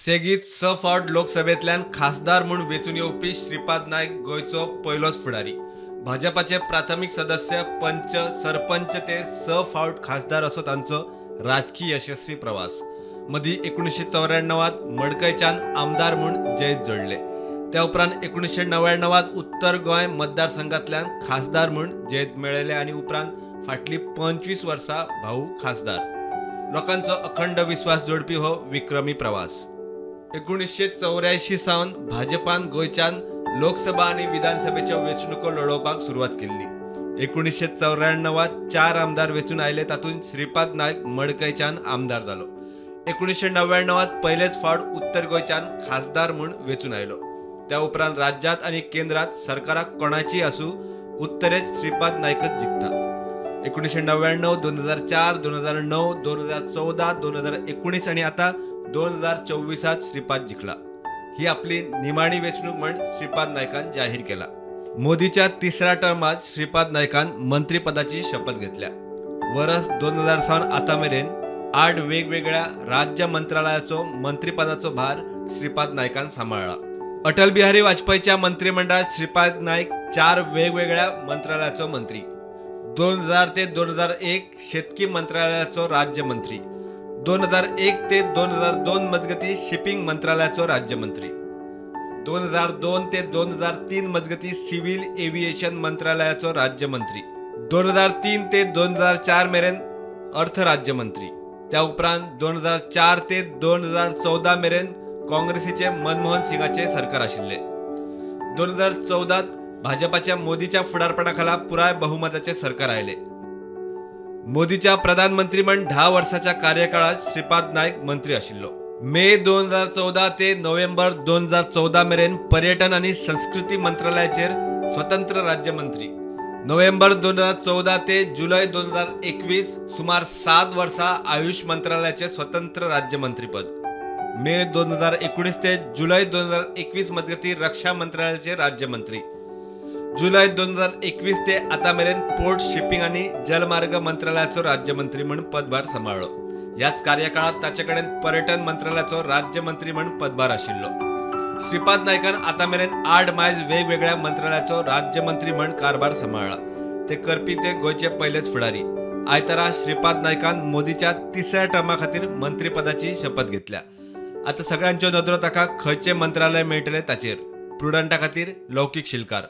सेगीत 6 फावट लोकसभेंतल्यान खासदार म्हूण वेंचून येवपी श्रीपाद नायक गोंयचो पयलोच फुडारी। भाजपाचे प्राथमीक सदस्य, पंच, सरपंच ते 6 फावट खासदार असो तांचो राजकीय यशस्वी प्रवास। मदीं 1994 मडकयच्यान आमदार म्हूण जैत जोडले। त्या उपरांत 1999 उत्तर गोंय मतदारसंघांतल्यान खासदार म्हूण जैत मेळयले आनी उपरांत फाटलीं 25 वर्सां भाऊ खासदार। लोकांचो अखंड विस्वास जोडपी हो विक्रमी प्रवास। 1984 सावन भाजपान गोंयच्यान लोकसभा आनी विधानसभेच्यो वेंचणुको लढोवपाक सुरवात केल्ली। 1994 4 आमदार वेंचून आयले, तातूंत श्रीपाद नायक मडकयच्यान आमदार जालो। 1999 पयलेच फावट उत्तर गोंयच्यान खासदार म्हूण वेंचून आयलो। त्या उपरांत राज्यांत आनी केंद्रांत सरकाराक कोणाची आसूं उत्तरेंत श्रीपाद नायकच जिखता। 1999, 2004, 2009, 2014, 2019 आनी आतां 2024 श्रीपाद जिखला। ही आपली निमाणी वेंचणूक म्हण श्रीपाद नायकान जाहीर केला। मोदीच्या तिसऱ्या टर्मात श्रीपाद नायकान मंत्रीपदाची शपथ घेतल्या। वर्स 2000 सावन आतां मेरेन 8 वेगवेगळ्या राज्य मंत्रालयाचो मंत्रीपदाचो भार श्रीपाद नायकान सांबाळ्ळा। अटल बिहारी वाजपेयीच्या मंत्रिमंडळात श्रीपाद नायक 4 वेगवेगळ्या मंत्रालयाचो मंत्री। 2000 ते 2001 शेतकी मंत्रालयाचो राज्यमंत्री, 2001 ते 2002 मजगती शिपिंग मंत्रालयाचो राज्यमंत्री, 2002 ते 2003 मजगती सिव्हिल एव्हिएशन मंत्रालयाचो राज्यमंत्री, 2003 ते 2004 मेरेन अर्थ राज्यमंत्री। त्या उपरांत 2004 ते 2014 मेरेन काँग्रेसीचे मनमोहन सिंगाचे सरकार आशिल्ले। 2014 भाजपाच्या मोदीच्या फुडारपणाखाला पुराय बहुमताचे सरकार आयले। मोदीच्या प्रधानमंत्री म्हण 10 वर्साच्या कार्यकाळात श्रीपाद नायक मंत्री आशिल्लो। मे 2014 ते नोव्हेंबर 2014 मेरेन पर्यटन आनी संस्कृती मंत्रालयाचेर स्वतंत्र राज्यमंत्री। नोव्हेंबर 2014 ते जुलय 2021 सुमार 7 वर्सां आयुष मंत्रालयाचे स्वतंत्र राज्यमंत्रीपद। मे 2019 ते जुलय 2021 मजगती रक्षा मंत्रालयाचे राज्यमंत्री। जुलय 2021 ते आतां मेरेन पोर्ट, शिपिंग आनी जलमार्ग मंत्रालयाचो राज्यमंत्री म्हूण पदभार सांबाळ्ळो। ह्याच कार्यकाळांत ताचे कडेन पर्यटन मंत्रालयाचो राज्यमंत्री म्हूण पदभार आशिल्लो। श्रीपाद नायकान आतां मेरेन 8 मायज वेगवेगळ्या मंत्रालयाचो राज्यमंत्री म्हूण कारभार सांबाळ्ळा। ते करपी ते गोंयचे पयलेच फुडारी। आयतारा श्रीपाद नायकान मोदीच्या तिसऱ्या टर्मा खातीर मंत्रीपदाची शपथ घेतल्या। आतां सगळ्यांच्यो नदरो ताका खंयचें मंत्रालय मेळटलें ताचेर। प्रुडंटा खातीर लौकीक शिलकार।